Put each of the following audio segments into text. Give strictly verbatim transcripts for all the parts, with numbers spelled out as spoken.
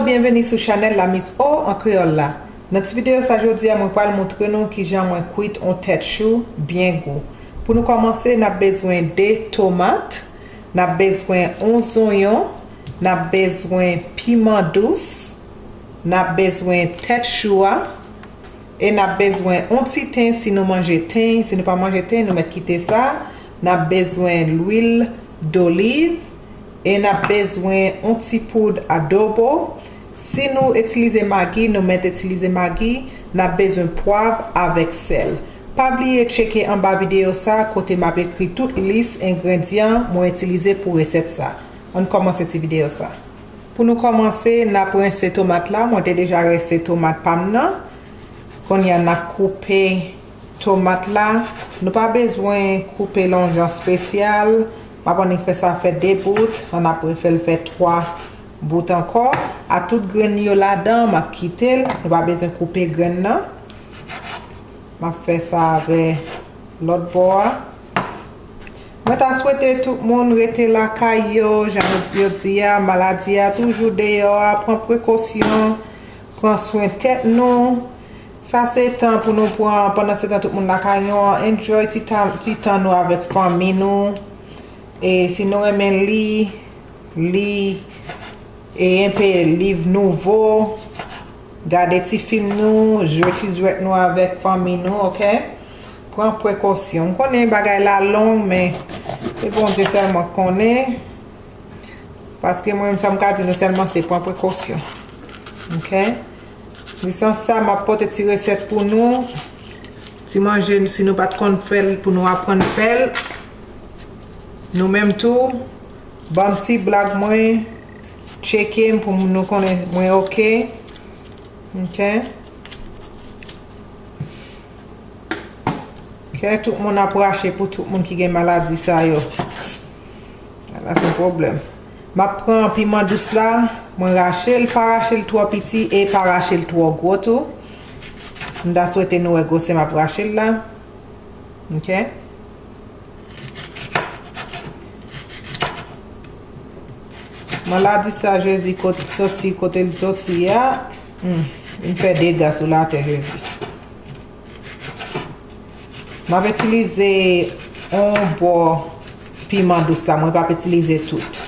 Byenveni sou chanèl La Miss O an kreyòl la. Nan ti videyo sa jodi a, mwen pral montre nou kijan mwen kwit on tèt chou byen gou. Pou nou kòmanse, n ap bezwen de tomat, n ap bezwen on zonyon, n ap bezwen piman dous, n ap bezwen tèt chou a, e n ap bezwen on ti ten si nou manje ten, si nou pa manje ten, nou mèt kite sa. N ap bezwen lwil doliv, e n ap bezwen on ti poud adobo. Si nou itilize magi, nou mèt itilize magi. N ap bezwen pwav avèk sèl. Pa bliye tcheke anba videyo sa kote m ap ekri tout lis engredyan mwen itilize pou resèt sa. Ann kòmanse ti videyo sa. Pou nou kòmanse, n ap rense tomat la. Mwen te deja rense tomat pa m nan. Kounye a, n ap koupe tomat la. Nou pa bezwen koupe l yon jan espesyal. M ap annik fè sa fè de bout. Ann apre fè l fè twa bout ankò. A tout grenn yo ladan, m ap kite l. Nou pa bezwen koupe grenn nan. M ap fè sa avè lòt bò a. Mwen ta swete tout moun rete lakay yo, jan yo di a, maladi a toujou deyò a, pran prekosyon, pran swen tèt nou. Sa se tan pou nou pran, pandan se tan tout moun lakay nou an, enjoy ti tan, ti tan nou avèk fanmi nou. E si nou renmen li, li e enpe liv nouvo, gade ti fim nou, jwe ti jwèt nou avèk fanmi nou, oke? Pran prekosyon. M konnen bagay la long, men se Bondye sèlman k konnen. Paske mwen menm, sa m ka di nou sèlman, se pran prekosyon. Oke? Nan sans sa, m ap pote ti resèt pou nou. Ti manje, si nou pa t konn fè l, pou nou aprann fè l. Nou menm tou, ban m ti blag mwen, tcheke m pou nou konnen mwen oke. Oke. Kè tout moun ap rache pou tout moun ki gen maladi sa yo. La se yon pwoblèm. M ap pran piman dous la, mwen rache l, pa rache l twò piti e pa rache l twò gwo tou. M ta swete nou wè gwosè m ap rache l la. Oke. Maladi sa, Jezi, kot, soti, kote l soti a, hmm, vin fè dega sou latè, Jezi. M ap itilize yon bò piman dous la, mwen p ap itilize tout.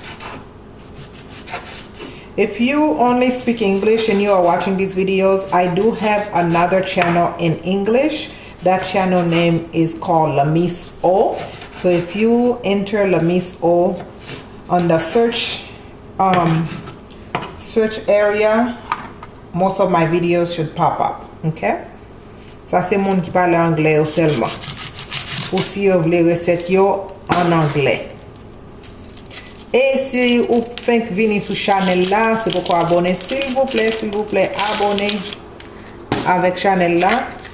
If you only speak English and you are watching these videos, I do have another channel in English. That channel name is called Lamis O. So if you enter Lamis O on the search, um, search area, most of my videos should pop up. Okay? Sa se moun ki pale anglè yo sèlman. Pou si yo vle resèt yo an anglè. E si ou fenk vini sou chanèl la, si poko abòne, silvouplè, silvouplè, abòne avèk chanèl la.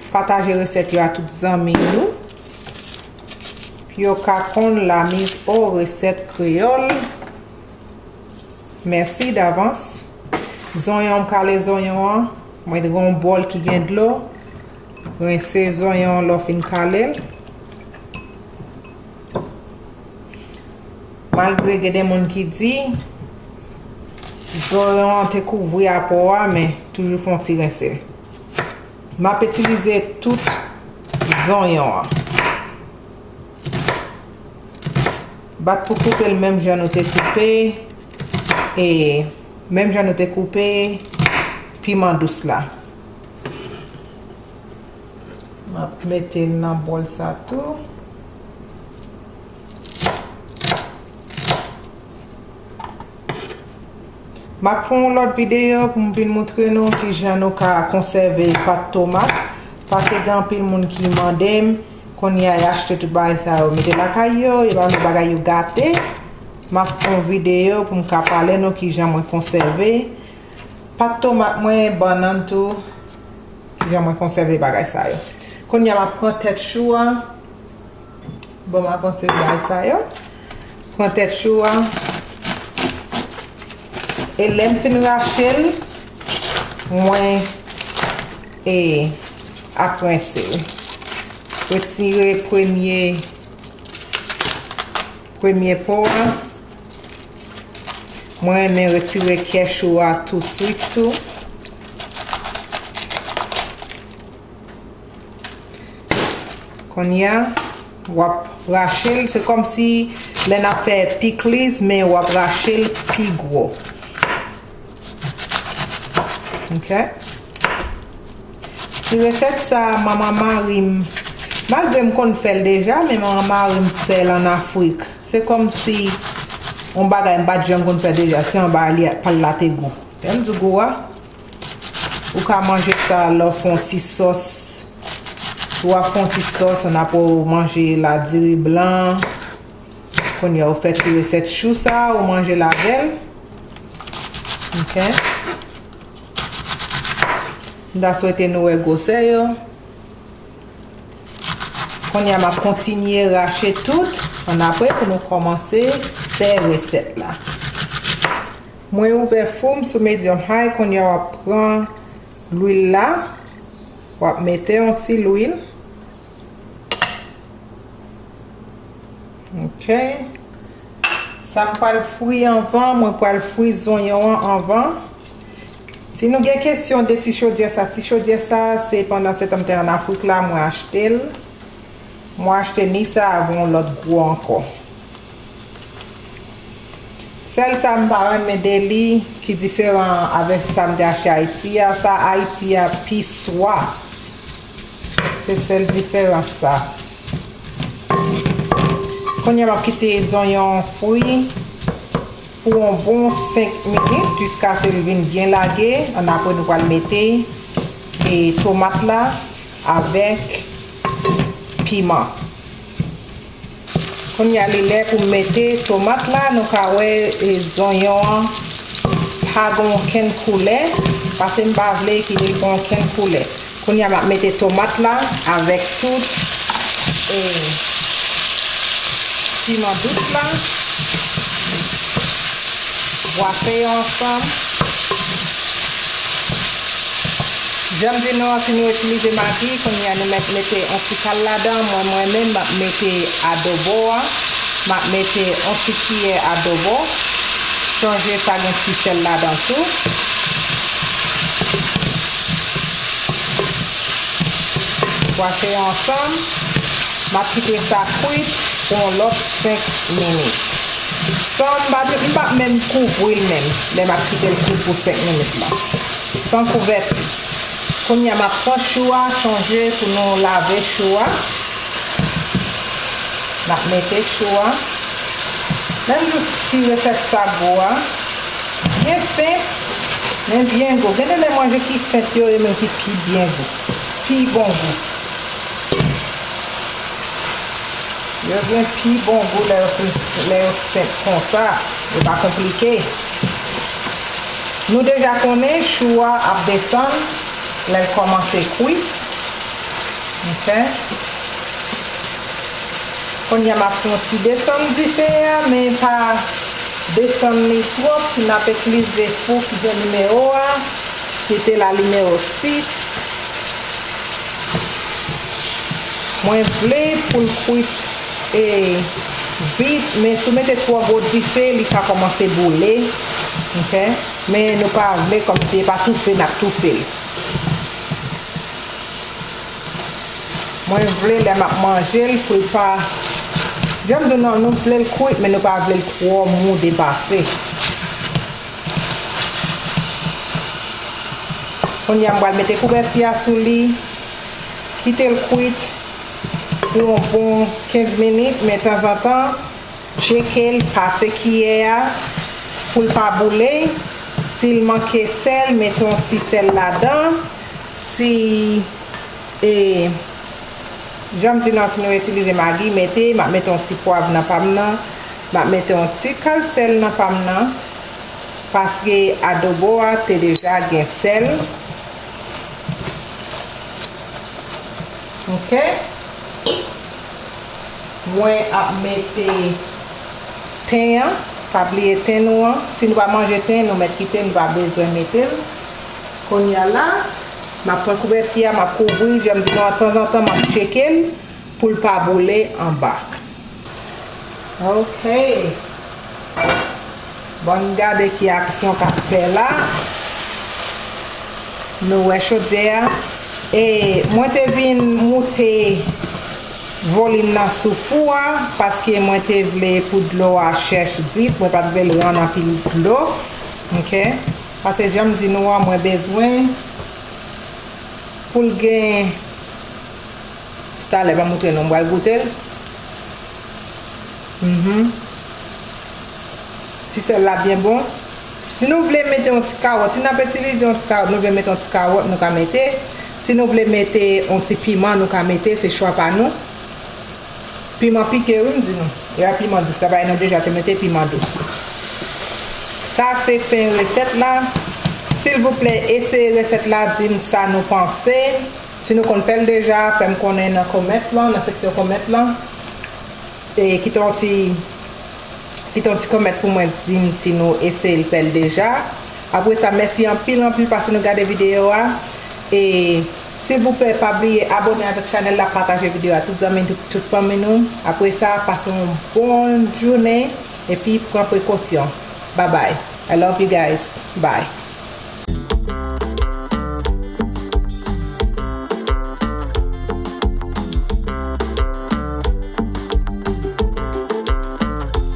Pataje resèt yo a tout zanmi nou. Pou yo ka konn Lamis O resèt kreyòl. Mèsi davans. Zonyon, m kale zonyon an. Mwen te gen yon bòl ki gen dlo. Rense zonyon an lè w fin kale l. Malgre gen de moun ki di zonyon an te kouvri a po a, men toujou fè yon ti rense. M ap itilize tout zonyon an. Bat pou koupe l menm jan nou te koupe, e menm jan nou te koupe piman dous la. M ap mete l nan bòl sa tou. M ap fè yon lòt videyo pou m vin montre nou kijan nou ka konsève pat tomat. Paske gen anpil moun ki mande m, kounye a y achte tout bagay sa yo mete lakay yo, yo pa vle bagay yo gate. M ap fè yon videyo pou m ka pale nou kijan mwen konsève pat tomat mwen, bannann tou, kijan mwen konsève bagay sa yo. Kounye a m ap pran tèt chou a. Bon, m ap pran ti bagay sa yo. Pran tèt chou a. E lè m fin rache l, mwen, e, ap rense l. Retire premye, premye po a. Mwen renmen retire kè chou a touswit tou. Kounye a, w ap rache l. Se kòmsi lè n ap fè pikliz, men w ap rache l pi gwo. Ok? Ti resèt sa, manman mari m, malgre m konn fè l deja, men manman mari m fè l ann Afrik. Se kòmsi yon bagay m pa t janm konn fè deja, se yon bagay li, pa l la te gou. Lè m di gou a, ou ka manje sa lè w fè yon ti sòs. Si w ap fè yon ti sòs, ann apre w manje ladiri blan. Kounye a, ou fè ti resèt chou sa, ou manje l avè l. Ok. M ta swete nou wè gwosè yo. Kounye a, m ap kontinye rache tout, ann apre pou nou kòmanse fè resèt la. Mwen ouvè fou m sou medium high, kounye a w ap pran lwil la, w ap mete yon ti lwil. Ok. Sa m pral fri anvan, mwen pral fri zonyon an anvan. Si nou gen kesyon de ti chodyè sa, ti chodyè sa, se pandan se tan m te ann Afrik la, mwen achte l. Mwen achte ni sa avè yon lòt gwo ankò. Sèl sa m pa renmen de li, ki diferan avèk sa m te achte Ayiti a, sa Ayiti a pi swa. Se sèl diferans sa. Kounye a m ap kite zonyon an fri pou yon bon senk minit, jiskaske l vin byen lage. Ann apre nou pral mete, e, tomat la avèk piman. Kounye a li lè pou m mete tomat la, nou ka wè, e, zonyon an pa gen okenn koulè, paske m pa vle kite l gen okenn koulè. Kounye a m ap mete tomat la avèk tout, e, piman dous la. Bwaze yo ansanm. Jan m di nou an, si nou itilize magi, kounye a nou mèt mete yon ti kal ladan. Mwen, mwen menm, m ap mete adobo a. M ap mete yon ti kiyè adobo. Sonje sa gen ti sèl ladan tou. Bwaze yo ansanm. M ap kite sa kwit pou yon lòt senk minit. San m pa, m pa menm kouvri l menm, lè m ap kite l kwit pou senk minit la. San kouvèti. Kounye a, m ap pran chou a, sonje pou nou lave chou a. N ap mete chou a. Menm jan ti resèt sa gou a. Byen senp, men byen gou. Gen de lè manje ki senp yo, yo menm ki pi byen gou. Pi bon gou. Yo gen pi bon gou lè yo fin, lè yo senp konsa. Yo pa konplike. Nou deja konnen chou a ap desann lè l kòmanse kwit. Ok. Kounye a m ap fè yon ti desann dife a, men pa desann li twòp. Si n ap itilize fou ki gen nimewo a, ki te la nimewo sis. Mwen vle pou l kwit, e, vit, men si w mete twò gwo dife, li ka kòmanse boule. Ok? Men nou pa vle kòmsi e pa toufe n ap toufe l. Mwen vle lè m ap manje l pou l pa, jan m di w nan, nou vle l kwit, men nou pa vle l twò mou depase. Kounye a, m pral mete kouvèti a sou li, kite l kwit pou yon bon kenz minit, men tanzantan, tcheke l, pase kiyè a pou l pa boule. Si l manke sèl, mete yon ti sèl ladan. Si, e, jan m di nou an, si nou itilize magi, mete, m ap mete yon ti pwav nan pa m nan, m ap mete yon ti kal sèl nan pa m nan, paske adobo a te deja gen sèl. Ok. Mwen ap mete ten an. Pa bliye ten nou an. Si nou pa manje ten, nou mèt kite, nou pa bezwen mete l. Kounye a la, m ap pran kouvèti a, m ap kouvri, jan m di nou an, tanzantan, m ap tcheke l pou l pa boule anba. Ok. Bon, n gade ki aksyon k ap fè la. Nou wè chodyè a. E mwen te vin moute volim nan sou fou a, paske mwen te vle pou dlo a chèch vit, mwen pa t vle l rann anpil dlo. Oke? Paske jan m di nou an, mwen bezwen pou l gen, talè m a montre nou, m pral goute l. Mhm. Ti sèl la byen bon. Si nou vle mete yon ti kawòt, si n ap itilize yon ti kawòt, nou vle mete yon ti kawòt, nou ka mete. Si nou vle mete yon ti piman, nou ka mete, se chwa pa nou. Piman pike, wi, m di nou. E a piman dous, sa bay nou deja te mete piman dous. Sa se fen resèt la. Silvouplè, eseye resèt la, di m sa nou panse. Si nou konn fè l deja, fè m konnen nan kòmèt lan, nan seksyon kòmèt lan. E kite yon ti, kite yon ti kòmèt pou mwen, di m si nou eseye l fè l deja. Apre sa, mèsi anpil, anpil paske nou gade videyo a. E silvouplè, pa bliye abòne avèk chanèl la, pataje videyo a tout zanmi, tout, tout fanmi nou. Apre sa, pase yon bon jounen epi pran prekosyon. Bye bye. I love you guys. Bye.